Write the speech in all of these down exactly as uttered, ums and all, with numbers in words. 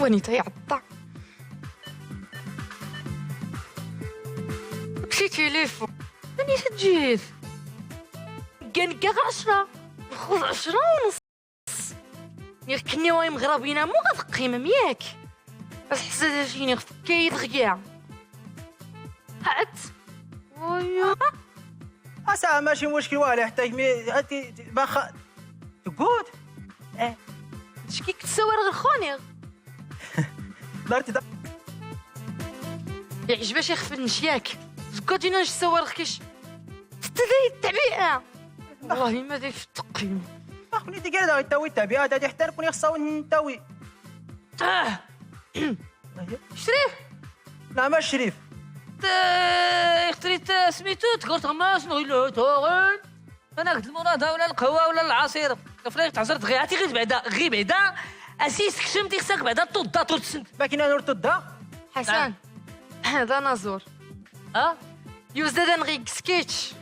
كوني تيعطى. مشي تيليفون. ماني تجيت. كان كاع عشرة. خذ عشرة ونص. ياك كني واي مغربينا مو غتقيم ياك. بس حسيت فيني كايد غيا. هات. ويا. اسا ماشي مشكل والو حتى مي هاتي باخا تقول. اه. شكيك تسوي غير خوني. دارتي دا. يعجبها شي خفل نشياك. زكوتينا نش سوار خكيش. تتدي التعبئة. والله ما ديك التقييم. اخني ديك هذا يتاوي التعبئة هذه حتى نكون يخصها نتاوي. اه. شريف. لا ما شريف. ت-، اختريت سميتو تقول تما شنو هي له توغن. انا قلت المناضه ولا القهوه ولا العصير. فلان تعزرت غير عرفتي غير بعدا غير بعدا. اسي سكشم تيخسك بعدا توضا توتسن. ما كاين نور توضا. حسن. نعم. هذا نازور. ها؟ يوزد انا غير سكيتش.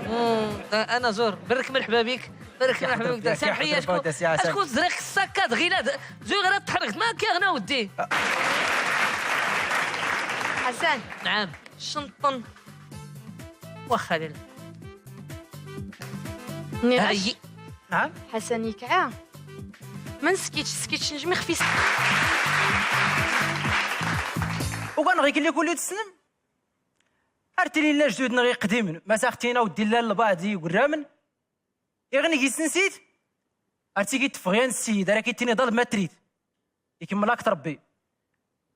مم، انا زور برك مرحبا بك. برك مرحبا بك. سامحي يا شكون؟ شكون زريق السكات غير زوي غير تحركت ما كاين غنا ودي. حسن. نعم. شنطن. واخا لالا. نعاش. هاي. نعم. حسن يكعا. من سكيتش، سكيتش نجمي خفي س- وكان غير كل كل تسنم. ارتلي لا جدود نغي قديم، ما ساختينا ودي لا لبعض يقرامن. يغني كي سنسيت. ارتي كي تفغيان السيد، راه كيتيني ضل ما تريد. يكمل لك تربي.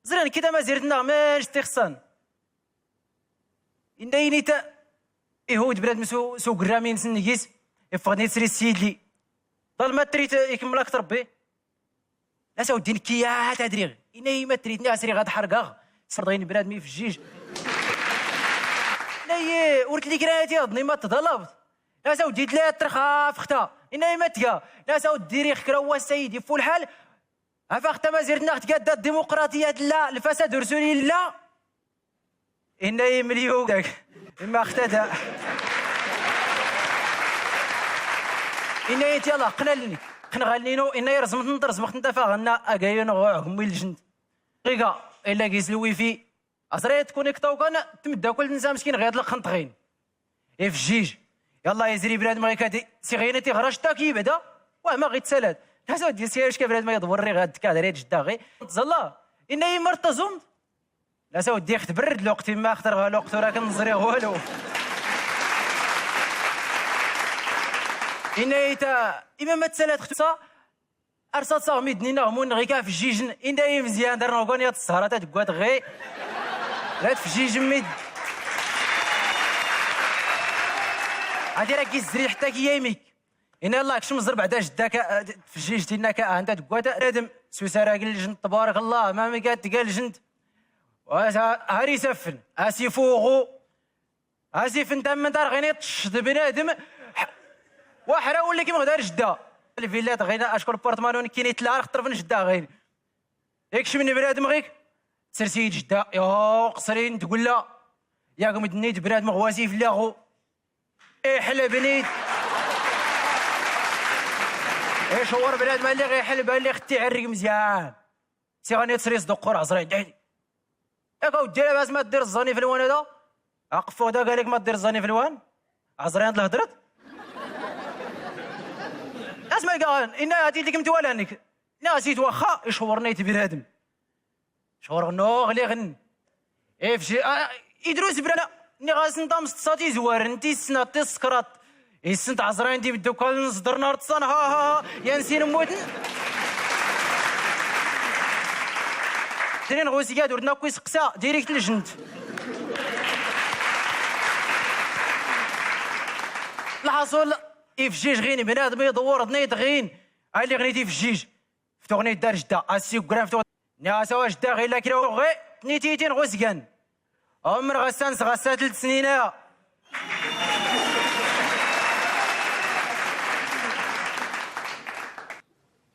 زرين كده ما زرتنا ما نشتي خصان. إن دايني تا يهود بلاد مسو سو قرامين سنقيس. يفقدني تسري السيد لي. ضل ما تريت يكمل لك تربي. لا ساودي نكيا تدريغ. إن أي ما تريتني عسري غاد حرقاغ. صرضين بلاد مي في الجيج. لا ورت لي كراتي أظني ما تضلبت. لا ساودي تلا ترخا فختا. إن أي ما تقا. لا ساودي ريخ كرا هو السيد يفو الحال. افاق تمازيرتنا تقاد الديمقراطية لا، الفساد رسولي لا. إن يمليو داك. إما اختدى. إن يتيلا، قنا لني. قنا غالينو، إن يرزمت نطر، زمخت نتا فاغنا، أقايون غوع، قمي الجند. غيقا، إلا قيس الويفي. أزري تكونيكطاو كان، تمدا كل نزا مسكين غير الخنطغين. إيه في الجيج. يلا يزري بنادم غير كادي. سي غينا تيغرا شتا كي بدا. واه ما غيتسالات. لا ساودي سي اش كبراد ما يدور ري غاد كادر يد جدا غي. تزلا. إن أي مرت تزوم. لا ساودي يخت برد لوقت ما اختر غا لوقت راك نزري والو. إن أي تا. إما ما تسالات خصها. أرصاد صاغ ميدني نغمون غيكا في الجيجن. إن دايم مزيان دار نوغون يا السهرة تدقات غي. لا في الجيجن ميد. هادي راكي الزري حتى كي يميك. إن الله كشم زر بعدا جدك، آه، في الجيج دينا كا، آه، أنت دقات آدم. سوسة راكي الجند تبارك الله، ما مي قالت قال الجند. وهاري سفن، أسي فوغو. اسيف انت من دار غيني تشد بنادم. ح-، وحرا ولي كيما غدا جده. الفيلا غينا اشكون البورتمانو كيني تلا راه خطر في جده غيني. ياك شمني بنادم غيك. سرسيد جده يا قصرين تقول لا. ياك مدنيت بنادم غواسي في لاغو. اي حلب نيت. اي شور بنادم اللي غيحلب اللي ختي عرق مزيان. سي غاني تسريس دقور عزرين دعي. ياك اودي لاباس ما دير الزاني في الوان هذا. عقفو هذا قال لك ما دير الزاني في الوان. عزرين هاد الهضرت. اسمع قال إن هاتي لك متوالانك. ناسيت واخا يشورني تبرادم. شور غنو غلي غن. اف جي، آه، يدروس برانا. ني غاس نطام ستصاتي زوار، نتي السنة تسكرات. السنة عزرين دي بدو كان نصدر نار تصان، ها، ها، ها. يا نسين موتن. تنين غوسي يا دور ناكو يسقسا، ديريكت لجنت. الحاصول، يفجيج غين بنادم يدور، ضنيت غين. هاي اللي غنيتي في الجيج. في تغنية دار جدة، اسي كران في تغنية. ناسا واش دا غير لا كيلو غي، تنيتيتين غوسكان. عمر غسان سغسات لتسنينة.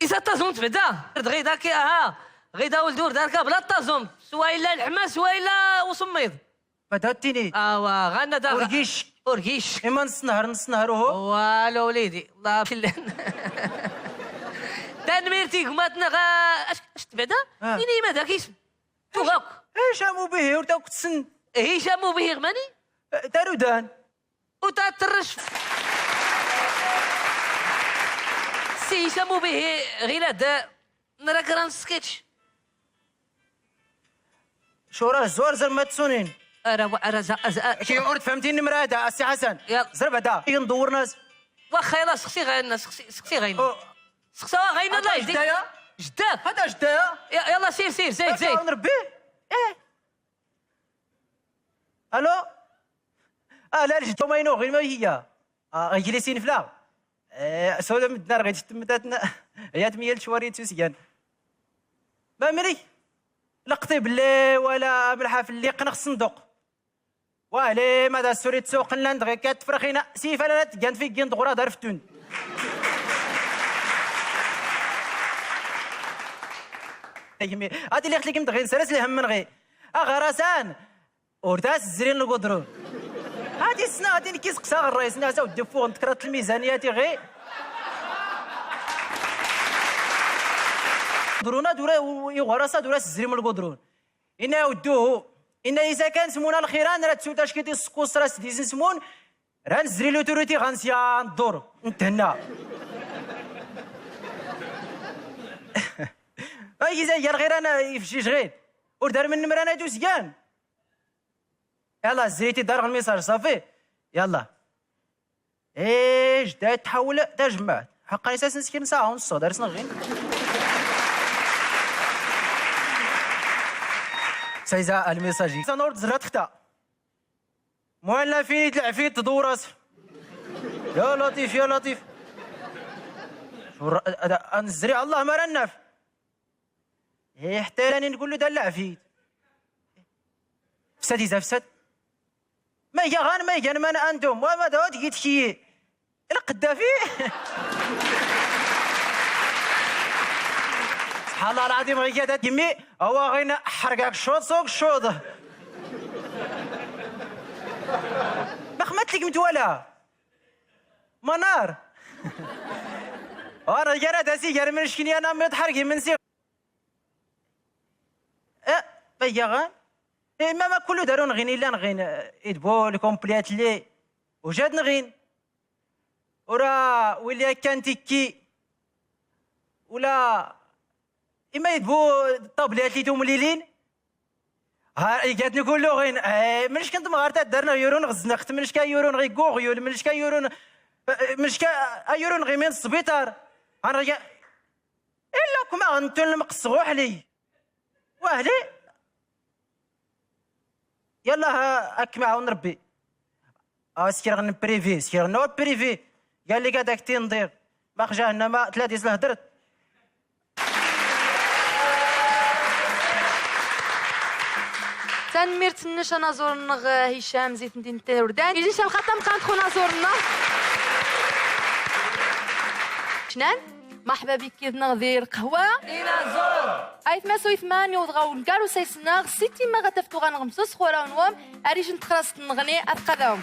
إذا تزمت بعدا، غيدا كي أها، غيدا ولد ورد هكا بلا تزمت، سوا إلا الحما، سوا إلا وسميض. ما داتيني. اوا غانا دا. اوركيش. اوركيش. اما نص نهار، نص نهار وهو. والو وليدي، الله في ال-، تا Tanemmirt i gma-tneɣ, a, acu, acu tebɛed? Ah. Ini-yi ma d ak isem. Tuɣ akk. Hicam Ubihi, ur t-akk tessnem. Hicam Ubihi ɣ mani? Eh, tarudan. U ta trec. Si Hicam Ubihi, ɣilad, nra kra n sketch. Cura zzwar zer ma tsunin. Ara, ara, za, za, ki ur tfhmtin mrada, a Si Ḥasan. Yal. Zer bada, i ndewwer nas. Waxxa, yala, sexsi ɣayen, sexsi, sexsi ɣayen. Oh. Sexsi ɣayen, hada Allah yehdik. Jedda-ya? Jeddak. Hada jedda-ya? Ya, yala, sir, sir, zayd, zayd. Hada n Rebbi? Eh. Allo? Ah, la, lǧetta ma inu ɣir ma hiya. Ah, ɣ glis inefla. Eh, sawda medden ar ɣid ttemmetatna. Ya tmiyel tcwari tsusgan. Ma mlik? Lqeṭi belli wala amelḥaf lli qqneɣ ṣṣenduq. Wali, ma da suri tsuqen lan dɣi kat tefrexina, sif ala la tgan fi gin dɣura dar ftun. Gmi, ad iliɣ tlikim dɣi nsara s lhem menɣi. Aɣarasan, ur tas zrin lgudrun. Hadi sna, hadi nekki seqsaɣ rray-is, nna sa uddi ffuɣ n tekrat lmizaniyat iɣi. Drun ad ura, i uɣaras ad ura s zrim lgudrun. Inna ya udduhu, inna isa kan smuna lxiran, ra tsuta ckiṭi skusra s disin smun, ra nzri luturiti ɣan sya ndur, nthenna. Ay, iza yal xiran ifcic ɣin. Ur dar min nemran ay tusgan. Yalla, zriti dar ɣ lmisaj, safi. Yalla. Ej, da tḥawel tajmaɛt. Ḥaqqan isas nskir nsaɛa u nṣ, dar isnɣin. Sayza almisaji. Sa nord zrat xta. Mualla fini tlɛfit tḍuras. Ya Latif, ya Latif. Ad, ad, ad nzri, Allah ma ra naf. Eh, ḥtta lani nkullu da lɛafit. Fsad iza fsad. Ma iga ɣan, ma igan man antum, wa ma da wad git kiyi. Lqeddafi. Subḥan Allah lɛadim, ɣiga da gimmi, awa ɣin ḥergak cuḍ suq cuḍ. Ma xmat lik mtwala. Manar. Wa ɣiga da si gar mneckin ya nammi tḥergi mnsi. Eh, ma iga ɣan. Eh, ma, ma kullu darun ɣin illan ɣin, eh, idbul, complet li. Ujad nɣin. Ura, wili akkan tikki. Ula, ima idbu tablet li tumlilin. Ha, igatni kullu ɣin. Eh, mneckan tmɣart ad darna yurun ɣ znqt, mnecka yurun ɣ igguɣyul, mnecka yurun, eh, mnecka, eh, yurun ɣ imin sbitar. An ɣiga, Illa kum aɣ ntun lmqes ɣ uḥli. Wahli. Yalla, ha, ad kem-iɛawen Rebbi. Ah, skir ɣ nprivi, skir ɣ nprivi. Qal li gad ak tinḍir. Max jahannama, tla dis lhedrt. Tanemmirt-nnek a unaẓur-nneɣ, eh, Hicam Zitendin Taurdan. Ijin camxaṭ tamqant ɣ unaẓur-nneɣ. Cnan, marḥba bik yid-neɣ di lqahwa. Inaẓur. Aytma s uytma, niweḍ ɣer ungal usayes-nneɣ, seg tima ɣa tafet uɣan ɣ msus xurawen wam, ar ijin texrast n nneɣni, ad qadawem.